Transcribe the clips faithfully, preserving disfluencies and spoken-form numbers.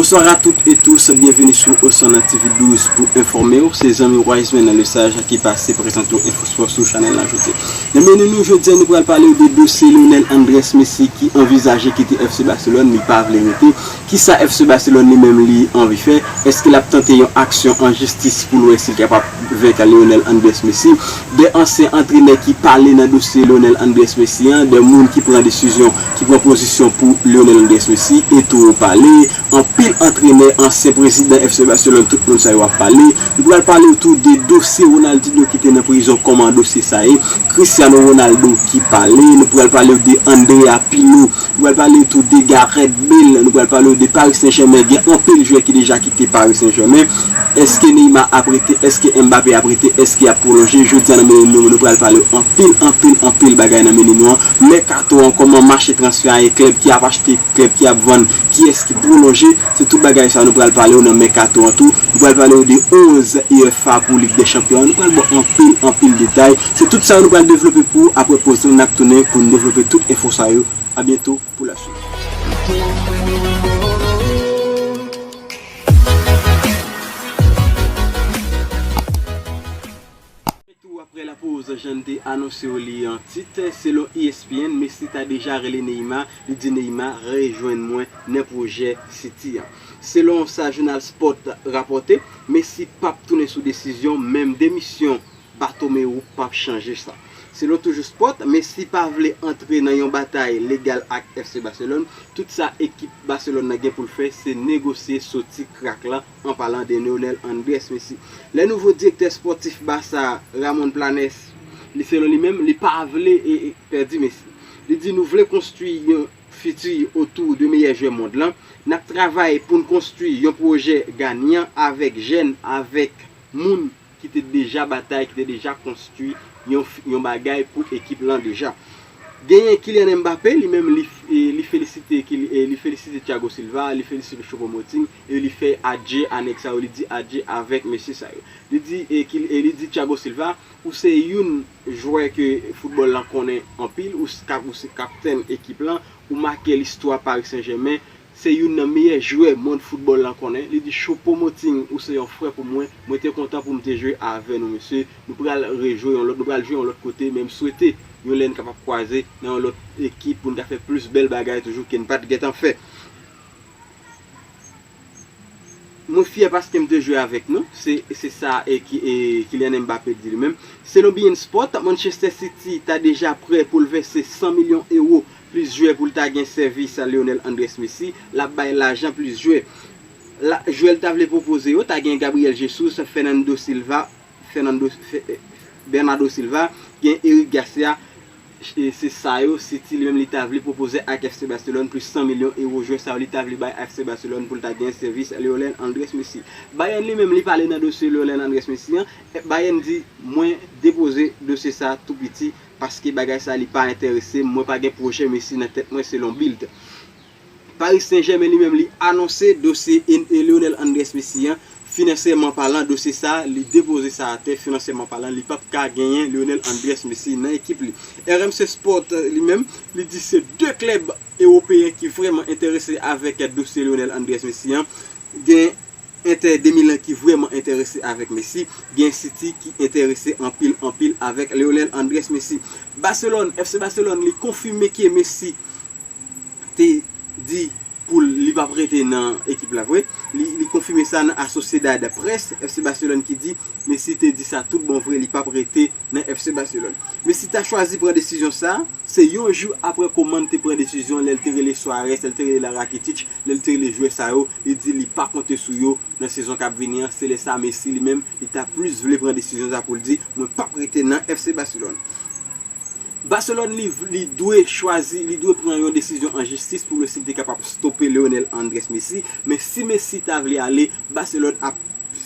Bonsoir à toutes et tous, bienvenue sur Osana T V douz pou enfòme w. Se zanmi Wiseman nan Lesage ki pase prezante w enfo spò sou chanèl la jodi. Nan meni nou jodi a, nou pral pale w de dosye Lionel Andrés Messi ki anvizaje kite F C Barcelone, li pa vle rete. Kisa F C Barcelone li menm li anvi fè? Èske l ap tante yon aksyon an jistis pou l wè si l kapab vèk Lionel Andrés Messi? De ansyen antrenè ki pale nan dosye Lionel Andrés Messi an, de moun ki pran desizyon, ki pran pozisyon pou Lionel Andrés Messi, Eto'o pale, anpil antrenè, ansyen prezidan F C Barcelone, tout moun sa yo ap pale. Nou pral pale w tou de dosye Ronaldinho ki te nan prizon, kòman dosye sa ye. Cristiano Ronaldo ki pale, nou pral pale w de Andrea Pirlo, nou pral pale w tou de Gareth Bale, nou pral pale w de Paris Saint-Germain, gen anpil jwè ki deja kite Paris Saint-Germain. Èske Neymar ap rete? Èske Mbappé ap rete? Èske y ap pwolonje? Jodi a nan meni nou, nou pral pale w anpil, anpil, anpil bagay nan meni nou an. Mèkato an, kòman mache transfè a ye, klèb ki ap achte, klèb ki ap vann, kiyès ki pwolonje, se tout bagay sa nou pral pale w nan mèkato an tou. Nou pral pale w de onz U F A pou Lig dè Chanpyon an. Nou pral ba w anpil, anpil detay. Se tout sa nou pral devlope pou w. Apre poz lan, n ap tounen pou n devlope tout enfo sa yo. A byento pou la suite. Tou apre la poz, jan n te anonse w li an tit, selon E S P N, Messi ta deja rele Neymar, li di Neymar rejwenn mwen nan pwojè City an. Selon sa jounal Sport rapòte, Messi p ap tounen sou desizyon, menm demisyon Bartomeu p ap chanje sa. Selon toujou Sport, Messi pa vle antre nan yon batay legal ak F C Barcelone. Tout sa ekip Barcelone nan gen pou l fè, se negosye soti krak la, an palan de Lionel Andrés Messi. Le nouvo direktè spòtif Barça, Ramon Planes, li, selon li menm, li pa vle e, e, pèdi Messi. Li di, nou vle konstwi yon fiti otou de meyè jwè mond lan. N ap travay pou n konstwi yon pwojè ganyan avèk jèn, avèk moun ki te deja batay, ki te deja konstwi yon, yon bagay pou ekip lan deja. Genyen Kylian Mbappé, li menm li, e, li felisite, Kyli-, e, li felisite Thiago Silva, li felisite Choupo-Moting, e li fè adje a nèg sa yo, li di adje avèk mesye sa yo. Li di, e, Kyl-, e li di Thiago Silva, ou se youn jwè ke foutbòl lan konnen anpil, ou s-, kap-, ou se kaptèn ekip lan, ou make listwa Paris Saint-Germain, se youn nan meyè jwè mond foutbòl lan konnen. Li di, Choupo-Moting, ou se yon frè pou mwen. Mwen te kontan pou m te jwe avè nou, mesye. Nou pral rejwe yon lòt, nou pral jwe yon lòt kote, men m swete yon lè n kapab kwaze nan yon lòt ekip pou n ka fè plis bèl bagay toujou ke n pa t gentan fè. Mwen fyè paske m te jwe avèk nou. Se, se sa e ki, e Kylian Mbappé di li menm. Selon beIN Sport, Manchester City ta deja prè pou l vèse san milyon ewo plis jwè pou l ta gen sèvis Lionel Andrés Messi. L ap bay lajan plis jwè. La, jwè l ta vle pwopoze yo, ta gen Gabriel Jesus, Fernando Silva, Fernando, Fe-, eh, Bernardo Silva, gen Eric Garcia, e se sa yo, City li menm li ta vle pwopoze ak F C Barcelone plis san milyon ewo. Jwè sa yo li ta vle bay F C Barcelone pou l ta gen sèvis Lionel Andrés Messi. Bayern li menm li pale nan dosye Lionel Andrés Messi an. Bayern di, mwen depoze dosye sa tou piti paske bagay sa li pa enterese m, mwen pa gen pwojè Messi nan tèt mwen selon Bild. Paris Saint-Germain li menm li anonse dosye en-, e Lionel Andrés Messi an, finansyèman palan, dosye sa, li depoze sa atè, finansyèman palan, li p ap ka genyen Lionel Andrés Messi nan ekip li. R M C Sport, eh, li menm, li di se de klèb ewopeyen ki vrèman enterese avèk dosye Lionel Andrés Messi an. Gen Inter de Milan ki vrèman enterese avèk Messi, gen City ki enterese anpil, anpil avèk Lionel Andrés Messi. Barcelone, F C Barcelone, li konfime ke Messi te di pou l, li p ap rete nan ekip la vre. Li, li konfime sa nan Associated Press, F C Barcelone ki di Messi te di sa tout bon vre, li p ap rete nan F C Barcelone. Messi ta chwazi pran desizyon sa, se yon jou apre Coman te pran desizyon, lè l te rele Suarez, lè l te rele la Rakitic, lè l te rele jwè sa yo, li di li pa konte sou yo nan sezon k ap vini an. Se lè sa Messi li menm, li ta plis vle pran desizyon sa pou l di, mwen p ap rete nan F C Barcelone. Barcelone li, li dwe chwazi, li dwe pran yon desizyon an jistis pou l wè si l te kapab stope Lionel Andrés Messi. Men si Messi ta vle ale, Barcelone ap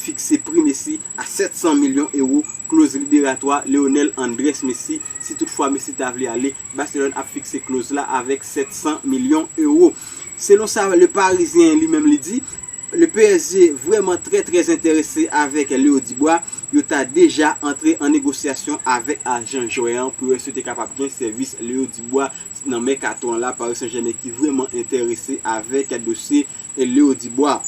fikse pri Messi a sèt san milyon ewo, kloz liberatwa Lionel Andrés Messi. Si toutfwa Messi ta vle ale, Barcelone ap fikse kloz la avèk sèt san milyon ewo. Selon sa Le Parisien li menm li di, Le P S G vrèman trè, trè enterese avèk Léo Dubois. Yo ta deja antre an negosyasyon avèk ajan jwè an pou yo eseye te kapab gen sèvis Léo Dubois nan mèkato an la. Paris Saint-Germain ki vrèman enterese avèk dosye e Leo Dubois.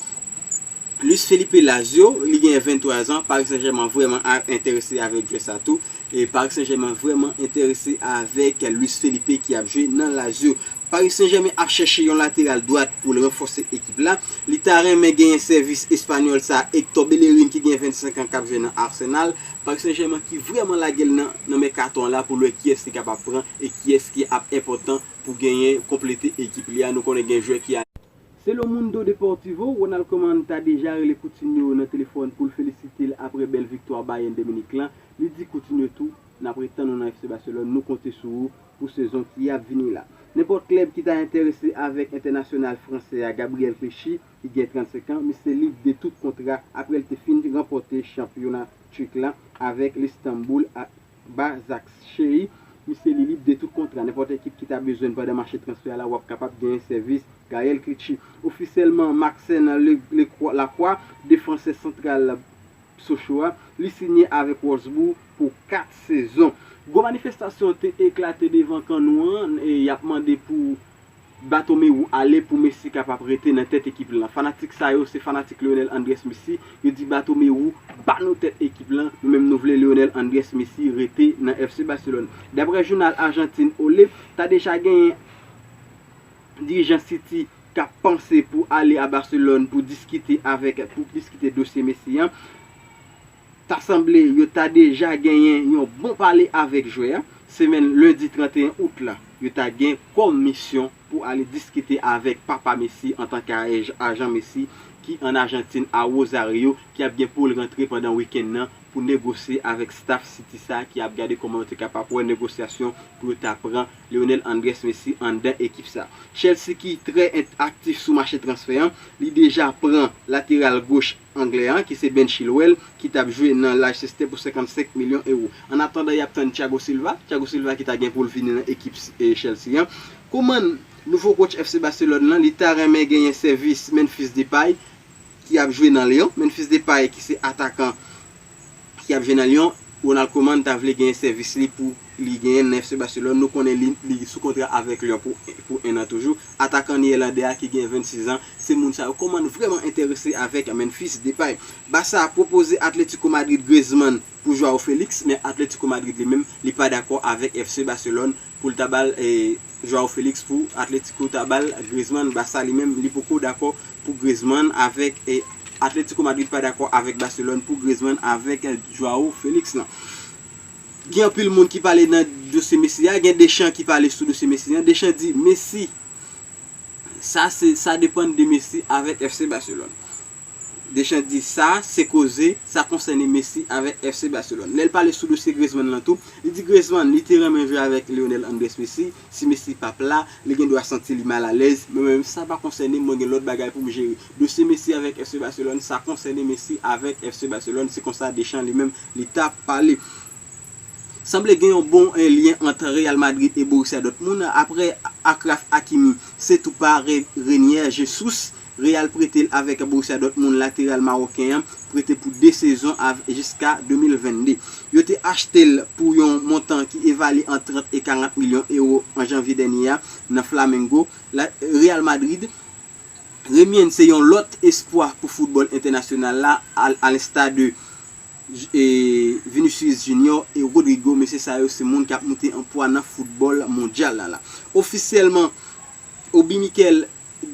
Luis Felipe Lazio, li gen venntwa zan, Paris Saint-Germain vrèman a- enterese avèk jwè sa tou. E Paris Saint-Germain vrèman enterese avèk Luis Felipe ki ap jwe nan Lazio. Paris Saint-Germain ap chèche yon lateral dwat pou l ranfòse ekip la. Li ta renmen genyen sèvis espanyòl sa, Hector Bellerin, ki gen vennsenk an, k ap jwe nan Arsenal. Paris Saint-Germain ki vrèman lage l nan, nan mèkato an la pou l wè kiyès li kapab pran e kiyès ki ap enpòtan pou genyen konplete ekip li a. Nou konnen gen jwè ki a Selon Mundo Deportivo, Ronald Koeman ta deja rele Coutinho nan telefòn pou l felisite l apre bèl viktwa Bayern de Munich lan. Li di Coutinho tou, n ap ret tann ou nan F C Barcelone, nou konte sou ou pou sezon ki ap vini la. Nenpòt klèb ki ta enterese avèk entènasyonal fransè a, Gabriel Clichy, ki gen trannsenk an, misye lib de tout kontra apre l te fin ranpòte chanpyona tchèk lan avèk Istanbul Basaksehir, misye li lib de tout kontra. Nenpòt ekip ki ta bezwen l pandan mache transfè a la, w ap kapab genyen sèvis Gaël Clichy. Ofisyèlman, Maxence Le- Lecroix- Lacroix, defansè santral Sochaux a, li sinye avèk Wolfsburg pou kat sezon. Gwo manifestasyon te eklate devan kan nou an, e y ap mande pou Bartomeu ale pou Messi kapab rete nan tèt ekip lan. Fanatik sa yo se fanatik Lionel Andrés Messi. Yo di Bartomeu, ba nou tèt ekip lan, nou menm nou vle Lionel Andrés Messi rete nan F C Barcelone. Daprè jounal Ajantin Olé, ta deja genyen dirijan City k ap panse pou ale a Barcelone pou diskite avèk, pou diskite dosye Messi an. Ta sanble yo ta deja genyen yon bon pale avèk jwè a. Semèn lendi trannteyen out la, yo ta gen kòm misyon pou ale diskite avèk papa Messi antanke aj- ajan Messi ki ann Ajantin a Rosario, ki ap gen pou l rantre pandan wikenn nan pou negosye avèk staff City sa ki ap gade kòman yo te kapab wè negosyasyon pou yo ta pran Lionel Andrés Messi anndan ekip sa. Chelsea ki trè ent- aktif sou mache transfè an, li deja pran lateral goch anglè an, ki se Ben Chilwell, ki t ap jwe nan Leicester pou senkannsenk milyon ewo. Annatandan, y ap tann Thiago Silva, Thiago Silva ki ta gen pou l vini nan ekip e, Chelsea an. Kòman nouvo coach F C Barcelone lan, li ta renmen genyen sèvis Memphis Depay, ki ap jwe nan Lyon. Memphis Depay, ki se atakan ki ap jwe nan Lyon, Ronald Koeman ta vle genyen sèvis li pou li genyen nan F C Barcelone. Nou konnen li, li sou kontra avèk Lyon pou, pou en an toujou. Atakan neyèlandè a ki gen vennsis zan, se moun sa yo Koeman vrèman enterese avèk Memphis Depay. Barça pwopoze Atlético Madrid Griezmann pou Joao Felix, men Atlético Madrid li menm, li pa dakò avèk F C Barcelone pou l ta ba l, e, Joao Felix pou Atlético ta ba l Griezmann. Barça li menm, li poko dakò pou Griezmann avèk, e, Atlético Madrid pa dakò avèk Barcelone pou Griezmann avèk Joao Felix lan. Gen anpil moun ki pale nan dosye Messi a, gen Deschamps ki pale sou dosye Messi an. Deschamps di Messi, sa se, sa depann de Messi avèk F C Barcelone. Deschamps di sa se koze, sa konsène Messi avèk F C Barcelone. Lè l pale sou dosye Griezmann lan tou, li di Griezmann, li te renmen jwe avèk Lionel Andrés Messi. Si Messi p ap la, li gen dwa santi li malalèz. Men mwen menm, sa pa konsène m, mwen gen lòt bagay pou m jere. Dosye Messi avèk F C Barcelone, sa konsène Messi avèk F C Barcelone. Se konsa Deschamps li menm, li t ap pale. Sanble gen yon bon, eh, lyen ant Real Madrid e Borussia Dortmund. Apre Achraf Hakimi, se tou pa Re- Reinier Jesus. Real prete l avèk Borussia Dortmund, lateral mawoken an prete pou de sezon av- jiska de mil vennde. Yo te achte l pou yon montan ki evalye ant trant e karant milyon ewo an janvye dènye a nan Flamengo. La- Real Madrid, Reinier se yon lòt espwa pou foutbòl entènasyonal la, al- alensta de e, Vinicius Junior e Rodrygo, mesye sa yo se moun k ap moute anpwa nan foutbòl mondyal la la. Ofisyèlman, Obi Mikel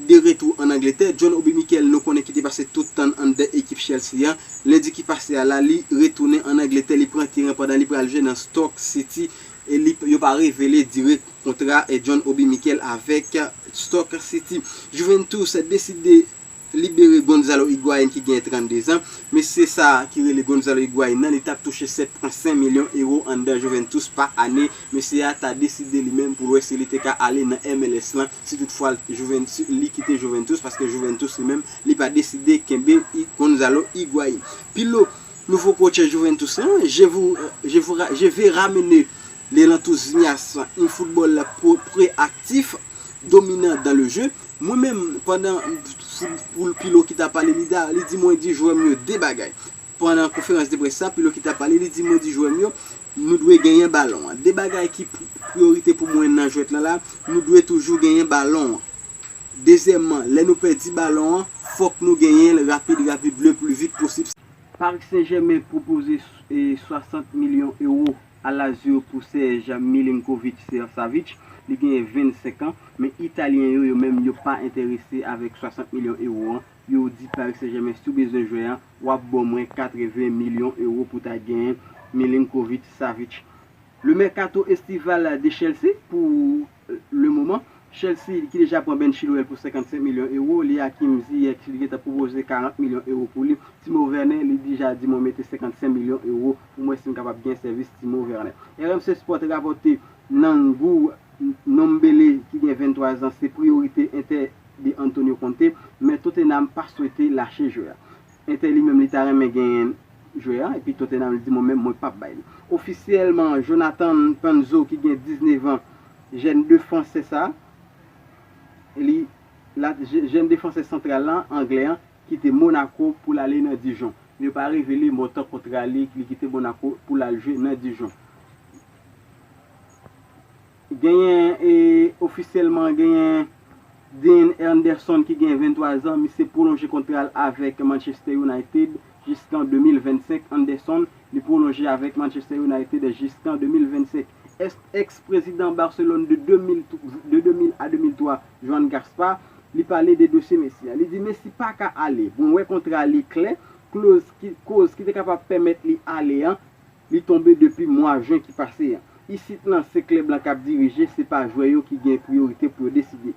de retou ann Angletè. John Obi Mikel, nou konnen ki te pase tout tan anndan ekip Chelsea an. Lendi ki pase a la, li retounen ann Angletè, li pran teren pandan li pral jwe nan Stoke City e li, yo pa revele dire kontra e John Obi Mikel avèk Stoke City. Juventus deside libere Gonzalo Higuain ki gen trannde zan. Mesye sa ki rele Gonzalo Higuain nan, li t ap touche sèt pwen senk milyon ewo anndan Juventus pa ane. Mesye a ta deside li menm pou l wè si li te ka ale nan M L S lan, si toutfwa Juven- si li kite Juventus, paske Juventus li menm, li pa deside kenbe I- Gonzalo Higuain. Pilo, nouvo coach Juventus lan, je vous, je vous ra- je vais ramener le l'enthousiasme, un football pro- proactif, dominant dans le jeu. Mwen menm, pandan pou, pou Pilo ki ta pale, li, da- li di mwen di jwè m yo de bagay. Pandan konferans de près sa, Pilo ki ta pale, li di mwen di jwè m yo, nou dwe genyen balon an. De bagay ki pri- priyorite pou mwen nan jwèt lan la, nou dwe toujou genyen balon an. Dezyèmman, lè nou pèdi balon an, fòk nou genyen l rapid, rapid, le plus vite possible. Paris Saint-Germain pwopoze e, swasant milyon ewo a Lazio pou Serge Milinkovic-Savic. Li genyen vennsenk an, men Italyen yo, yo menm, yo pa enterese avèk swasant milyon ewo an. Yo di Paris Saint-Germain, si w bezwen jwè an, w ap ban mwen katreven milyon ewo pou ta genyen Milinkovic-Savic. Le mercato estival de Chelsea pou le moman. Chelsea ki deja pran Ben Chilwell pou senkannsenk milyon ewo, li Hakim Ziyech, li gentan pwopoze karant milyon ewo pou li. Timo Werner, li deja di mwen mete senkannsenk milyon ewo pou mwen si m kapab gen sèvis Timo Werner. R M C Sport rapòte Nangou Ndombele ki gen venntwa zan se priyorite Inter de Antonio Conte, men Tottenham pa swete lache jwè a. Inter li menm li ta renmen genyen jwè a, epi Tottenham li di mwen menm mwen p ap bay li. Ofisyèlman, Jonathan Panzo ki gen diznèf an, jèn defansè sa, li la, jèn defansè santral la, anglè an, kite Monaco pou l ale nan Dijon. Yo pa revele montan kontra li, li kite Monaco pou l al jwe nan Dijon. Genyen, e, ofisyèlman, genyen Dean Henderson ki gen venntwa zan, misye pwolonje kontra l avèk Manchester United jiskan de mil vennsenk. Henderson, li pwolonje avèk Manchester United jiskan de mil vennsenk. Èks-, èks-prezidan Barcelone de de mil, de de mil a de mil twa, Joan Gaspar, li pale de dosye Messi a. Li di Messi pa ka ale. Bon, wè kontra li klè, kloz ki, koz ki te kapab pèmèt li ale an, li tonbe depi mwa jen ki pase an. Isit lan, se klèb lan k ap dirije, se pa jwè yo ki gen priyorite pou yo deside.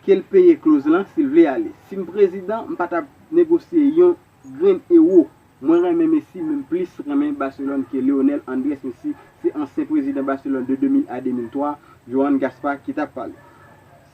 Ke l peye kloz lan si l vle ale. Si m prezidan, m pa t ap negosye yon grenn ewo. Mwen renmen Messi, men m plis renmen Barcelone ke Lionel Andrés Messi. Se ansyen prezidan Barcelone de de mil a de mil twa, Joan Gaspar, ki t ap pale.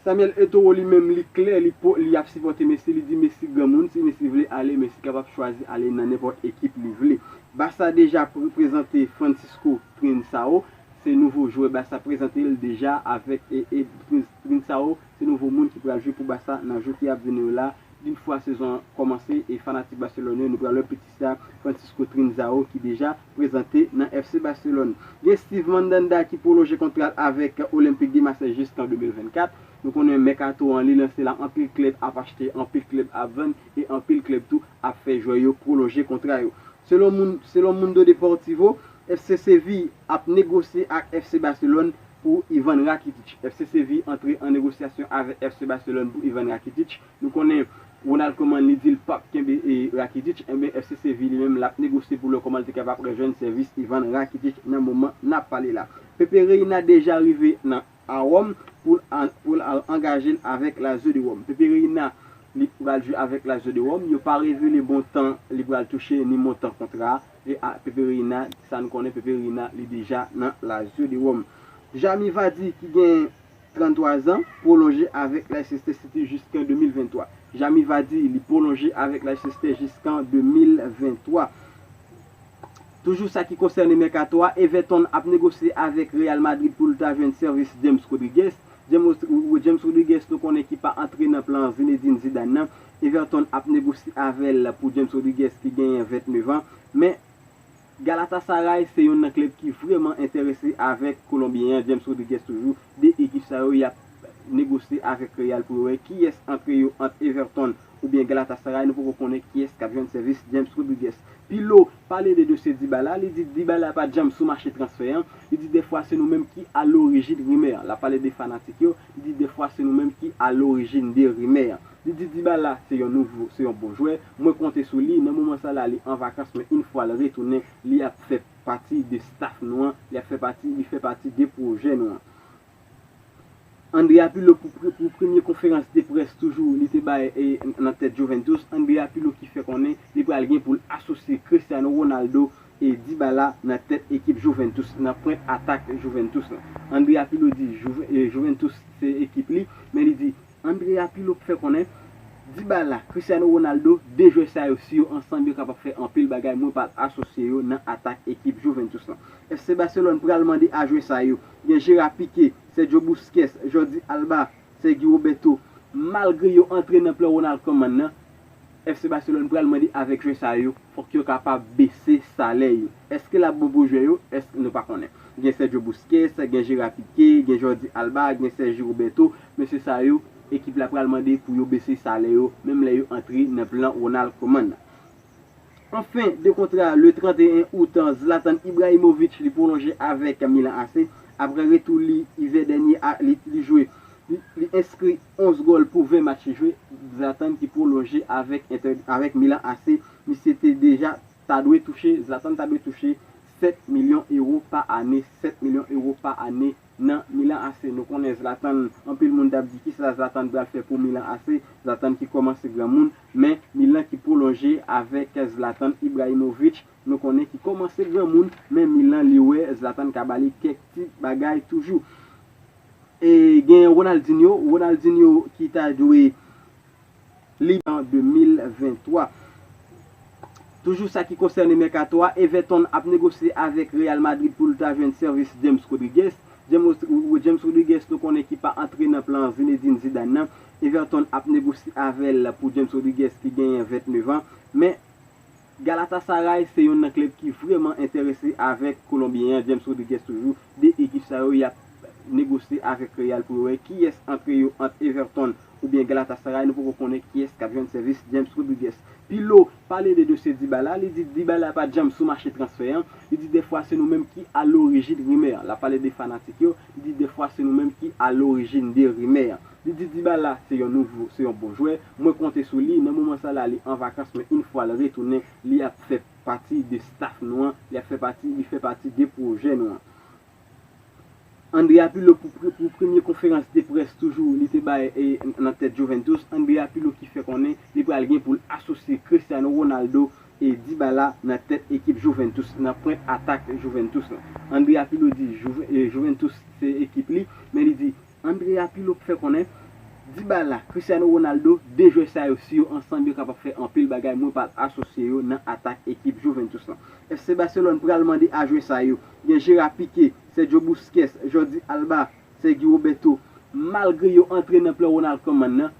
Samuel Eto'o li menm, li klè, li po, li ap sipòte Messi, li di Messi granmoun, si Messi vle ale, Messi kapab chwazi ale nan nenpòt ekip li vle. Barça deja pre-, prezante Francisco Trincao, se nouvo jwè Barça prezante l deja avèk e, e Trin-, Trincao, se nouvo moun ki pral jwe pou Barça nan jou ki ap vini yo la. Yon fwa sezon an kòmanse, e fanatik Barcelone yo, nou pral wè piti sa, Francisco Trincao, ki deja prezante nan F C Barcelone. Gen Steve Mandanda ki pwolonje kontra l avèk Olympique de Marseille jiskan de mil vennkat. Nou konnen mèkato an li lanse la, anpil klèb ap achte, anpil klèb ap vann, e anpil klèb tou ap fè jwè yo pwolonje kontra yo. Selon moun, selon Mundo Deportivo, F C Seville ap negosye ak F C Barcelone pou Ivan Rakitic. F C Seville antre an negosyasyon avèk F C Barcelone pou Ivan Rakitic. Nou konnen Ronald Koeman li di l p ap kenbe, e, Rakitic, enben F C Seville li menm l ap negosye pou l wè kòman l te kapab rejwenn sèvis Ivan Rakitic nan moman n ap pale la. Pepe Reina deja rive nan a Wòm pou l a, pou l al angaje l avèk Lazio de Wòm. Pepe Reina, li pral jwe avèk Lazio de Wòm. Yo pa revele montan li pral touche ni montan kontra a. E a, Pepe Reina, sa n konnen, Pepe Reina, li deja nan Lazio de Wòm. Jamie Vardy, ki gen tranntwa zan, pwolonje avèk Leicester City jiskan de mil venntwa. Jamie Vardy, li pwolonje avèk Leicester jiskan de mil venntwa. Toujou sa ki konsène mèkato a, Everton ap negosye avèk Real Madrid pou l ta jwenn sèvis James Rodriguez. James, James Rodriguez, nou konnen ki pa antre nan plan Zinedine Zidane nan. Everton ap negosye avè l pou James Rodriguez ki genyen vennèf an. Men Galatasaray se youn nan klèb ki vrèman enterese avèk Kolonbyen an, James Rodriguez toujou. De ekip sa yo, y ap negosye avèk Real pou yo wè kiyès antre yo ant Everton oubyen Galatasaray, nou poko konnen kiyès k ap jwenn sèvis James Rodriguez. Pirlo pale de dosye Dybala, li di Dybala pa t janm sou mache transfè an, li di dèfwa se nou menm ki alorijin rimè an. L ap pale de fanatik yo, li di dèfwa se nou menm ki alorijin de rimè an. Li di Dybala se yon nouvo, se yon bon jwè, mwen konte sou li, nan moman sa la li an vakans, men yon fwa l retounen, li ap fè pati de staff nou an, li ap fè pati, li fè pati de pwojè nou an. Andrea Pirlo pou, pou, pou premye konferans de près toujou li te bay e, nan tèt Juventus, Andrea Pirlo ki fè konnen li pral gen pou l asosye Cristiano Ronaldo e Dybala nan tèt ekip Juventus, nan pwent atak Juventus lan. Andrea Pirlo di Juve-, e, Juventus se ekip li, men li di Andrea Pirlo fè konnen Dybala, Cristiano Ronaldo, de jwè sa yo si yo ansanm yo kapab fè anpil bagay, mwen pral asosye yo nan atak ekip Juventus lan. F C Barcelone pral mande a jwè sa yo, gen Gerard Piqué, Sergio Busquets, Jordi Alba, Sergi Roberto, malgre yo antre nan plan Ronald Koeman nan, F C Barcelone pral mande avèk jwè sa yo, fòk yo kapab bese salè yo. Èske l ap bon pou jwè yo? Èske nou pa konnen. Gen Sergio Busquets, gen Gerard Piqué, gen Jordi Alba, gen Sergi Roberto, mesye sa yo, Ekip la pral mande pou yo bese salè yo, menm lè yo antre nan plan Ronald Koeman. Anfen, de kontra le trant e en out, Zlatan Ibrahimovic li pwolonje avèk Milan A C. Apre retou li ivè dènye a, li, li jwe, li, li enskri onz gòl pou ven match li jwe. Zlatan ki pwolonje avèk, Inter- avèk Milan A C. Misye te deja ta dwe touche, Zlatan ta dwe touche sèt milyon ewo pa ane, sèt milyon ewo pa ane nan Milan A C. Nou konnen Zlatan, anpil moun t ap di kisa Zlatan pral fè pou Milan A C, Zlatan ki kòmanse granmoun, men Milan ki pwolonje avèk Zlatan Ibrahimovic, nou konnen ki kòmanse granmoun, men Milan li wè Zlatan ka ba li kèk ti bagay toujou. E gen Ronaldinho, Ronaldinho ki ta dwe lib an de mil venntwa. Toujou sa ki konsène mèkato a, Everton ap negosye avèk Real Madrid pou l ta jwenn sèvis James Rodriguez. James, James Rodriguez, nou konnen ki pa antre nan plan Zinedine Zidane nan. Everton ap negosye avè l pou James Rodriguez ki genyen vennèf an. Men Galatasaray se youn nan klèb ki vrèman enterese avèk Kolonbyen an, James Rodriguez toujou. De ekip sa yo, y ap negosye avèk Real pou yo wè kiyès antre yo ant Everton oubyen Galatasaray. Nou poko konnen kiyès k ap jwenn sèvis James Rodriguez. Pirlo pale de dosye Dybala, li di Dybala pa t janm sou mache transfè an. Li di dèfwa se nou menm ki alorijin rimè an. L ap pale de fanatik yo, li di dèfwa se nou menm ki alorijin de rimè an. Li di Dybala se yon nouvo, se yon bon jwè. Mwen konte sou li. Nan moman sa la, li an vakans, men yon fwa l retounen, li ap fè pati de staff nou an, li ap fè pati, li fè pati de pwojè nou an. Andrea Pirlo pou, pre- pou premye konferans de près toujou li te bay e, nan tèt Juventus, Andrea Pirlo ki fè konnen li pral gen pou l asosye Cristiano Ronaldo e Dybala nan tèt ekip Juventus, nan pwent atak Juventus lan. Andrea Pirlo di Juve- e, Juventus se ekip li, men li di Andrea Pirlo fè konnen Dybala, Cristiano Ronaldo, de jwè sa yo, si yo ansanm, yo kapab fè anpil bagay. Mwen pral asosye yo nan atak ekip Juventus lan. F C Barcelone pral mande a jwè sa yo. Gen Gerard Piqué, Sergio Busquets, Jordi Alba, Sergi Roberto. Malgre yo antre nan plan Ronald Koeman nan,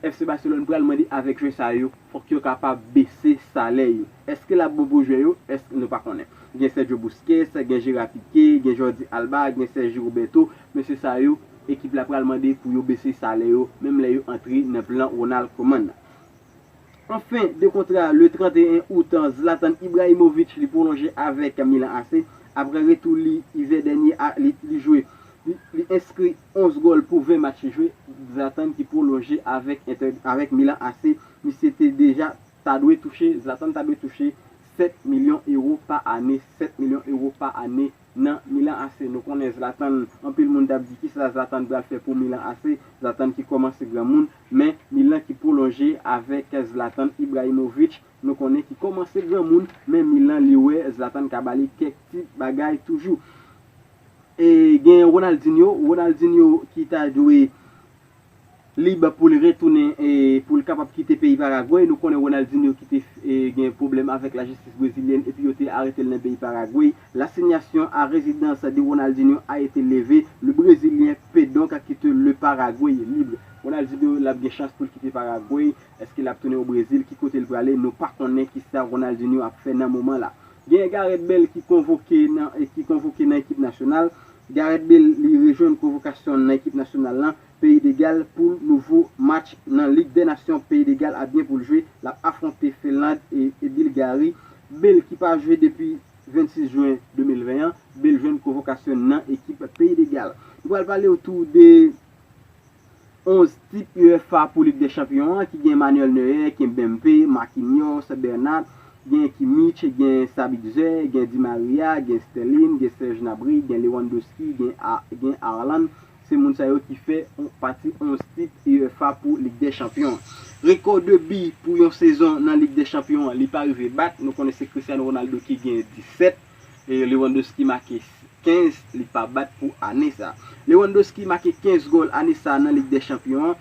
F C Barcelone pral mande avèk jwè sa yo, fòk yo kapab bese salè yo. Èske l ap bon pou jwè yo? Èske nou pa konnen. Gen Sergio Busquets, gen Gerard Piqué, gen Jordi Alba, gen Sergi Roberto. Mesye sa yo, ekip la pral mande pou yo bese salè yo, menm lè yo antre nan plan Ronald Koeman nan. Anfen, de kontra le trant e en out, Zlatan Ibrahimovic li pwolonje avèk Milan A C. Apre retou li ivè dènye a, li, li jwe, li, li enskri onz gòl pou ven match li jwe. Zlatan ki pwolonje avèk, Inter- avèk Milan A C. Misye te deja ta dwe touche, Zlatan ta dwe touche sèt milyon ewo pa ane, sèt milyon ewo pa ane nan Milan A C. Nou konnen Zlatan, anpil moun t ap di kisa Zlatan pral fè pou Milan A C. Zlatan ki kòmanse granmoun, men Milan ki pwolonje avèk Zlatan Ibrahimovic. Nou konnen ki kòmanse granmoun, men Milan li wè Zlatan ka ba li kèk ti bagay toujou. E gen Ronaldinho, Ronaldinho ki ta dwe lib pou l retounen e pou l kapab kite peyi Paragway. Nou konnen Ronaldinho ki te e, gen pwoblèm avèk lajistis brezilyèn epi yo te arete l nan peyi Paragway. L'assignation à résidence de Ronaldinho a été levée. Le Brésilien peut donc quitter le Paraguay libre. Ronaldinho l ap gen chans pou l kite Paragway. Èske l ap tounen o Brezil? Ki kote l prale? Nou pa konnen kisa Ronaldinho ap fè nan moman la. Gen Gareth Bale ki konvoke nan, e ki konvoke nan ekip nasyonal. Gareth Bale li rejwenn konvokasyon nan ekip nasyonal lan. Peyi de Gal pou nouvo match nan Lig dè Nasyon. Peyi de Gal ap gen pou l jwe. L ap afwonte Finland e, e Bilgari. Bale ki pa jwe depi vennsis jen de mil ven an, Bale jwenn konvokasyon nan ekip Peyi de Gal. Nou pral pale w tou de onz tip U F A pou Lig dè Chanpyon an, ki gen Manuel Neuer, Kimpembe, Marquinhos, Bernat, gen Kimmich, gen Sabitzer, gen Di Maria, gen Sterling, gen Serge Gnabry, gen Lewandowski, gen, A- gen Haaland. Se moun sa yo ki fè on- pati onz tit U F A pou Lig dè Chanpyon an. Rekò de bi pou yon sezon nan Lig dè Chanpyon an, li pa rive bat. Nou konnen se Cristiano Ronaldo ki gen disèt. E Lewandowski make kenz, li pa bat pou ane sa. Lewandowski make kenz gòl ane sa nan Lig dè Chanpyon an.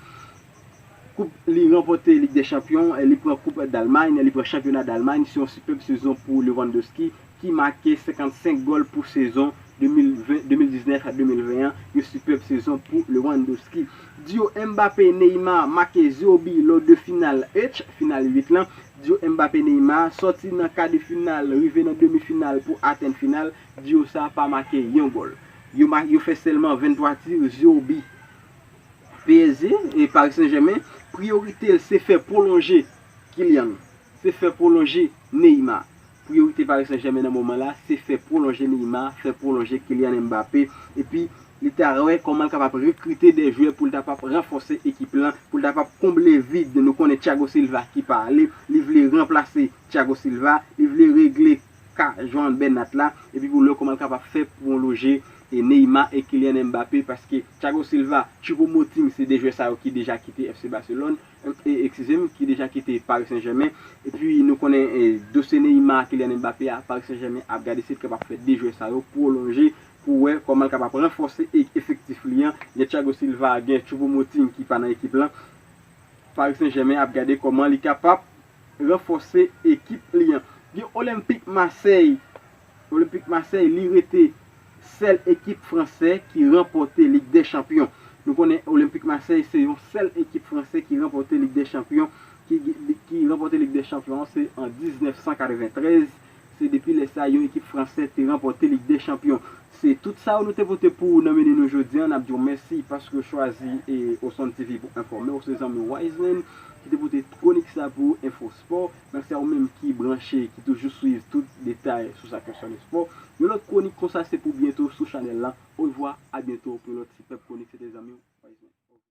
Koup, li ranpòte Lig dè Chanpyon, e li pran Koup Dalmay, li pran chanpyona Dalmay. Se yon sipèb sezon pou Lewandowski ki make senkannsenk gòl pou sezon de mil ven, de mil diznèf a de mil ven an. Yon sipèb sezon pou Lewandowski. Duo Mbappé, Neymar make zewo bi lò de final H, final uit lan. Duo Mbappé, Neymar sòti nan ka de final, rive nan demi final pou atenn final. Duo sa pa make yon gòl. Yo, ma- yo fè sèlman venntwa ti, zewo bi. P S G e Paris Saint-Germain, priyorite l se fè pwolonje Kylian, se fè pwolonje Neymar. Priyorite Paris Saint-Germain nan moman la se fè pwolonje Neymar, fè pwolonje Kylian Mbappé, epi li ta wè kòman l kapab rekrite de jwè pou l ta kapab ranfòse ekip lan, pou l ta kapab konble vid. Nou konnen Thiago Silva ki pa ale, li vle ranplase Thiago Silva, li vle regle ka Joan Bernat la, epi pou l wè kòman l kapab fè pwolonje e Neymar e Kylian Mbappé, paske Thiago Silva, Choupo-Moting, se de jwè sa yo ki deja kite F C Barcelone, e, eskize m, ki deja kite Paris Saint-Germain. Epi nou konnen e, dosye Neymar, Kylian Mbappé a, Paris Saint-Germain ap gade si l kapab fè de jwè sa yo pwolonje pou wè kòman l kapab ranfòse e, efektif li an. Gen Thiago Silva, gen Choupo-Moting ki pa nan ekip lan. Paris Saint-Germain ap gade kòman li kapab ranfòse ekip li an. Gen Olympique Marseille. Olympique Marseille, li rete sèl ekip fransè ki ranpòte Lig dè Chanpyon. Nou konnen Olympique Marseille se yon sèl ekip fransè ki ranpòte Lig dè Chanpyon, ki, ki ranpòte Lig dè Chanpyon an se an diznèf san katreventrèz. Se depi lè sa yon ekip fransè te ranpòte Lig dè Chanpyon. Se tout sa yo nou te pote pou ou nan meni nou jodi an. N ap di w mèsi paske w chwazi e Oson T V pou enfòme w. Se zanmi w Wiseman ki te pote kwonik sa pou ou, Enfo Spò. Mèsi a ou menm ki branche, ki toujou swiv tout detay sou sa konsène spò. Yon lòt kwonik konsa se pou byento sou chanèl la. Orevwa, a byento pou yon lòt ti pèp kwonik. Se te zanmi w Wiseman.